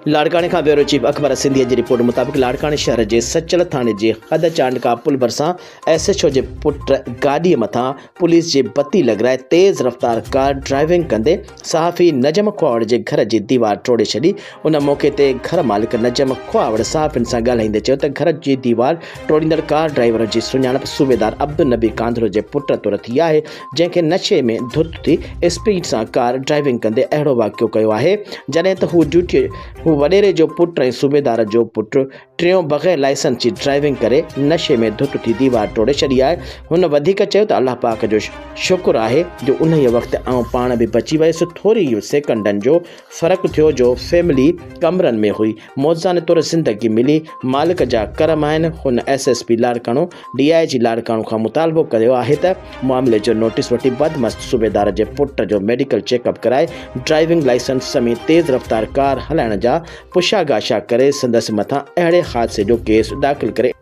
لاڙڪاڻي کان bureau chief Akbar سنڌيء جي رپورٽ مطابق لاڙڪاڻي شهر جي سچل ٿاڻي جي حد چانڊڪا پل ڀرسان ايس ايڇ او جي پٽ گاڏيء مٿان پوليس جي بتي لڳرائي تيز رفتار ڪار ڊرائيونگ ڪندي صحافي نجم کهاوڙ جي گهر جي ديوار ٽوڙي ڇڏي. ان موقعي تي گهر مالڪ نجم کهاوڙ صحافين سان ڳالهائيندي چيو ته گهر جي ديوار ٽوڙيندڙ ڪار ڊرائيور جي سڃاڻپ صوبيدار عبدالنبي ڪانڌڙو جي پٽ طور ٿي آهي جنهن کي نشي ۾ ڌت ٿي اسپيڊ سان ڪار ڊرائيونگ ڪندي اهڙو واقعو ڪيو آهي جڏهن ته هو ڊيوٽي هو وڏيري جو پٽ ۽ صوبيدار جو پٽ ٽيون بغير لائسنس جي ڊرائيونگ ڪري نشي ۾ ڌت ٿي ديوار ٽوڙي ڇڏي آهي. هن وڌيڪ چيو ته الله پاڪ جو شڪر آهي جو انهيء وقت آئون پاڻ به بچي ويس ٿوري ئي سيڪنڊن جو فرق ٿيو جو فيملي ڪمرن ۾ هئي معجزاني طور زندگي ملي مالڪ جا ڪرم آهن. هن S S P Larkana D I G Larkana کان مطالبو ڪيو آهي ته معاملي جو نوٽيس وٺي بدمست صوبيدار جي پٽ جو ميڊيڪل چيڪ اپ ڪرائي ڊرائيونگ لائسنس سميت تيز رفتار ڪار هلائڻ جا پڇا ڳاڇا ڪري سندس مٿان اهڙي حادثي جو ڪيس داخل ڪري.